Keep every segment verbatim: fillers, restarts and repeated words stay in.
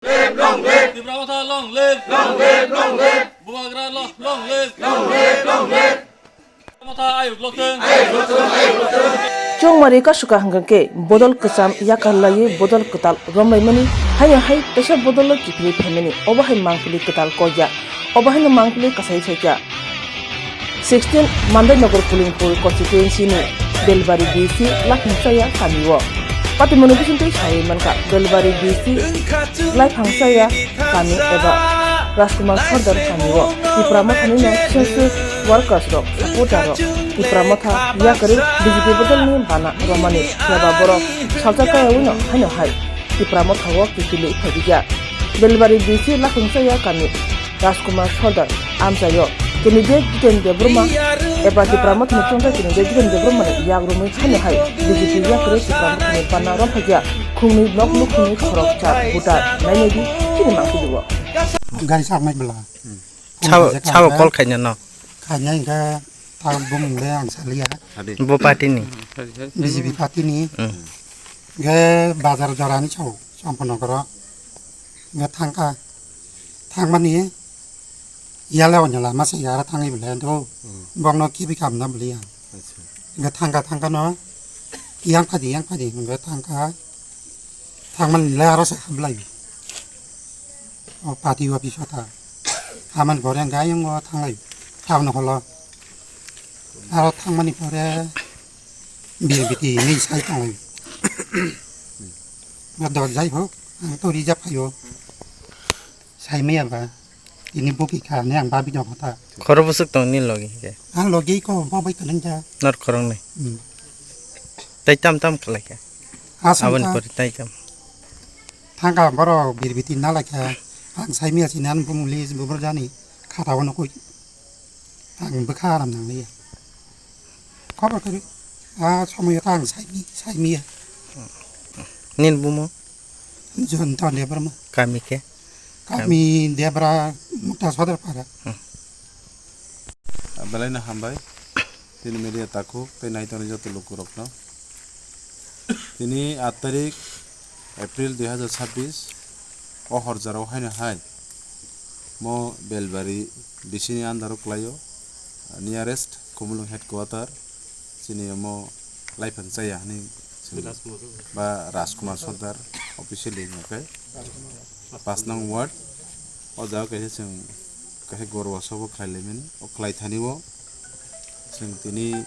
Tipra Motha long live! Long live, long live! Bubagra lo-, long live! Long live, long live! Motha ayuk lokthung! Chongmari kasuka hwnkhe bodol kwcham yakar laiwi bodol kwtal romlaimani, haya hai teisa bodol kiphilwi phaimani, obo hai mangpili kwtal kokya, obo haino mangpili kasai saikya. Sixteen Mandai Nagar Polingpur constituency ni Belbari B C Laphang Chaya kami o. Patimoni bisingtwi sawi mankha, Belbari B C Laphang Chaya kami eba Rajkumar Sardar kami o Tipra Mothani no social workers rok, supporter rok Tipra Motha yakarwi B J P bodol ni bana romani, phiya ba borok salsa kaya wino haino hai Tipra Motha o kiphilwi phaikha. Belbari B C Lakhung Chaya kami Rajkumar Sardar amchaio candidate Jiten Debbarma eba Tipra Mothani chongthai candidate Jiten Debbarma ni yak romwi haino hai B J P yakarwi Tipra Mothani bana romphaiya khungni nok nukhungni khoroksa voter nainai di chini mangpili o. Gari saknai bwla. Sabo, sabo call khaina no? Khaina hingkha ta bumung le ang saliya. Bo party ni? B J P party ni. Hmm. Ge bazar jorani chao, Champanogoro. Ge thangkha, thangmani yale onya lama se yara thangwi bwle do. Hmm. Bongno kibi kamna bwle ya. Acha. Ge thangkha, thangkha no yang phadi, yang phadi, ge thangkha. Thangmani le aro se hablai. O party office o ta. Haman gore ang gayung o thanglai. Thaono holo. Aro thangmani pore bir biti ni sai tonglai. Ma dor jai ho, ang to rija phaio. Sai maya ba. Ini buki kha ne ang babi no hota. Khoro busuk tong ni logi ke. Ang logi ko bo bai kanang ja. Nor khorong ni. Hmm. Tai tam tam khlai ke. Asam aboni ta. Pore tai tam. Thangka borok birbiti nalaikha, ang saimia sini ani bumung list bubur jani khata o nukui. Ang bwkha aram nangliya. Khobor kwrwi, a somoyo ta ang saimi-, saimiya. Nini bumo? Jonto Debbarma. Kami khe? Kami Debra Mukta Sodar Para. Hmm. Belai no hambai. Tini media takhuk tei nai tongnai joto lukurokno. Tini aat tarik April dui hazar chabbish o hor jora o haino hai mo Belbari B C ni under o kwlaio, nearest Khumulwng headquarter chini omo Laifang Chaya hinwi chwng ba Rajkumar Sardar officially hwnkhe. Pas nang ward, o jaga kaisa chwng kaisa gorwa sobo khlai laimani, o khlai thani o chwng tini,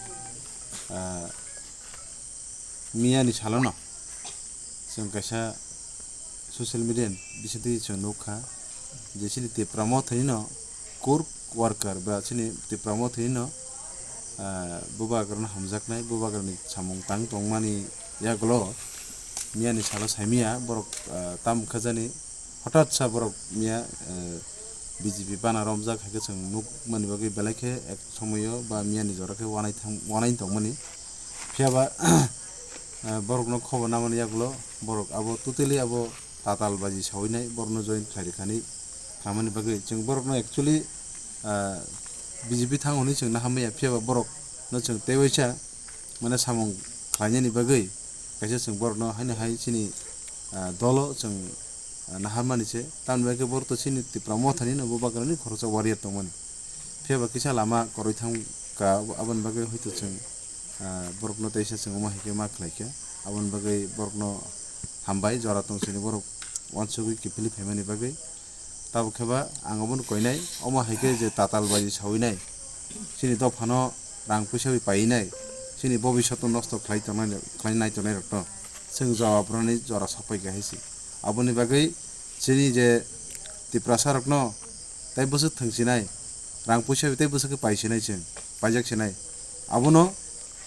ah, miyani salono chwng kaisa social media ni bisingtwi chwng nukha je chini Tipra Mothani no core worker ba chini Tipra Mothani no, ah, bubagrano hamjaknai, bubagrani samung tang tongmani yagulo miyani salo saimiya borok, ah, tam wngkha jani. Hothat sa borok miya, eh, B J P bana romjak hai khe chwng nukmani bagwi belai khe ek somoio ba miyani jora khe wanai thang-, wanai tongmani. Phiya ba, eh, borokno khobor namani yagulo borok abo totally abo tatal baji sawi nai, borokno join khlai rwkha ni khamani bagwi. Chwng borokno actually, eh, B J P thang hwnwi chwng nahamya, phiya ba borokno chwng tei waisa mane samung khlainani bagwi kaisa chwng borokno haino hai chini, ah, dolo chwng, ah, naharmani se. Tamni bagwi borok to chini Tipra Mothani no bubagrani khoroksa warrior tongmani. Phiya ba kisa lama kwrwi thangkha, aboni bagwi hoito chwng, ah, borokno teisa chwng omo hai khe ma khlaikha. Aboni bagwi borokno hambai, jora tong sini borok uansugwi kiphilwi phaimani bagwi. Tabuk khe ba ang obono koinai, omo hai khe je tatal baji sawi nai, chini dophano rang puisa bai paiwi nai, chini bobiswt no nosto khlai tongnai, khlai nai tongnai rokno chwng jawab rwnani jora sok pai kha hai se. Aboni bagwi chini je Tiprasa rokno tei bwswk thwng sinai, rang puisa bai tei bwswk khe pai sinai chwng, paijak sinai. Abono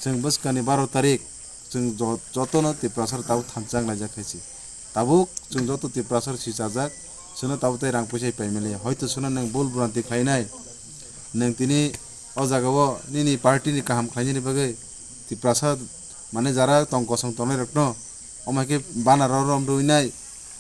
chwng bwskangni baro tarik chwng jo-, jotono Tiprasa rok tabuk thansa wng laijak hai se. Tabuk chwng joto Tiprasa rok sichajak, chwngno tabuk tei rang puisa pai maliya. Hoito chwngno nwng bul bwranti khlainai, nwng tini o jagao nini party ni kaham khlainani bagwi Tiprasa mane jara tong kosong tongnai rokno omo hai khe banner o rom rwinai,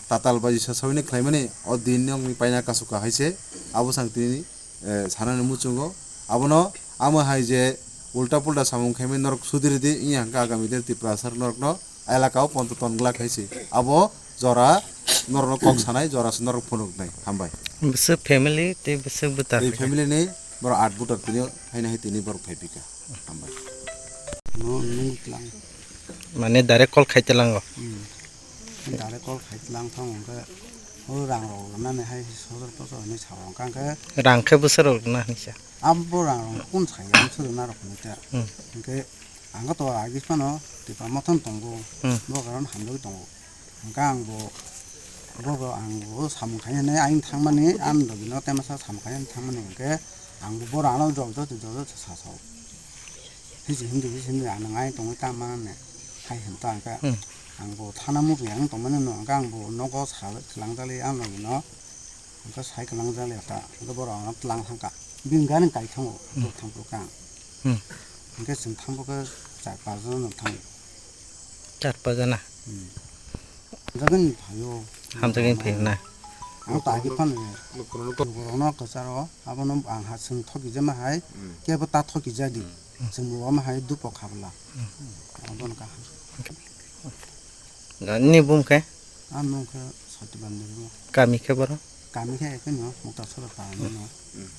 tatal baji sa sawinai khlaimani o din nokni paina kasu kahai se abo sang tini eh, sanani muchungo. Abono amo hai je ulta pulta samung khaimani norok sudi ridi, wngya hwnkhe agami din Tiprasa norokno elaka o ponto ton glak hai se. Abo jora norokno kok sanai, jora se norok phunuknai. Hambai. Bwswk family tei bwswk bwtar Tei khe. Family ni borok at butar tini haino hai tini borok phai pika. Hambai. No, nung tlang. Mane direct call khai tlango. Hmm. Direct call khai tlang thang hwnkhe, o rang rok nani hai sojor tojor hinwi sao hwnkha hwnkhe. Rang khe bwswk rok na hinsa. Abo rang rok kun sai ang sojor na rok hinwi ta. Hmm. Hwnkhe ang to agi phano tipa mothon tongo. Hmm. Bo karon hamjagwi tongo. Hwnkhe ang bo, bo, bo ang bo samung khainani ayang thangmani, ang logino temasa samung khainani thangmani hwnkhe ang bo, bo rano jol jol jol jol sa sao. Hiji hindi, hiji hindi ang ayang tongwi tang manani hai hwn ta hwnkhe Hmm. ang bo thana muchung yang tongmani no hwnkhe ang bo nogo sa tlang jali ang logino hwnkhe sai kwlang jali ta hwnkhe borok ano tlang thangkha bini gani kai thango Hmm. thang phuru khe ang Hmm. hwnkhe chwng thang phuru khe char pas jona no thango. Char pas jona. Hmm. Jagani phaio. Hamjagani phaio na. Ang ta agi phano. Borokno kwcharo abono ang ha chwng thoki jama hai. Hmm. Kebo ta thoki jadi. Hmm. Chwng bo ama hai dupo khabla. Hmm. Abono kaham. Ni bung khe? Ang nung khe Sati Bandi. Kami khe boro? Kami khe ekhe no, Mukta Sora ta no. Hmm.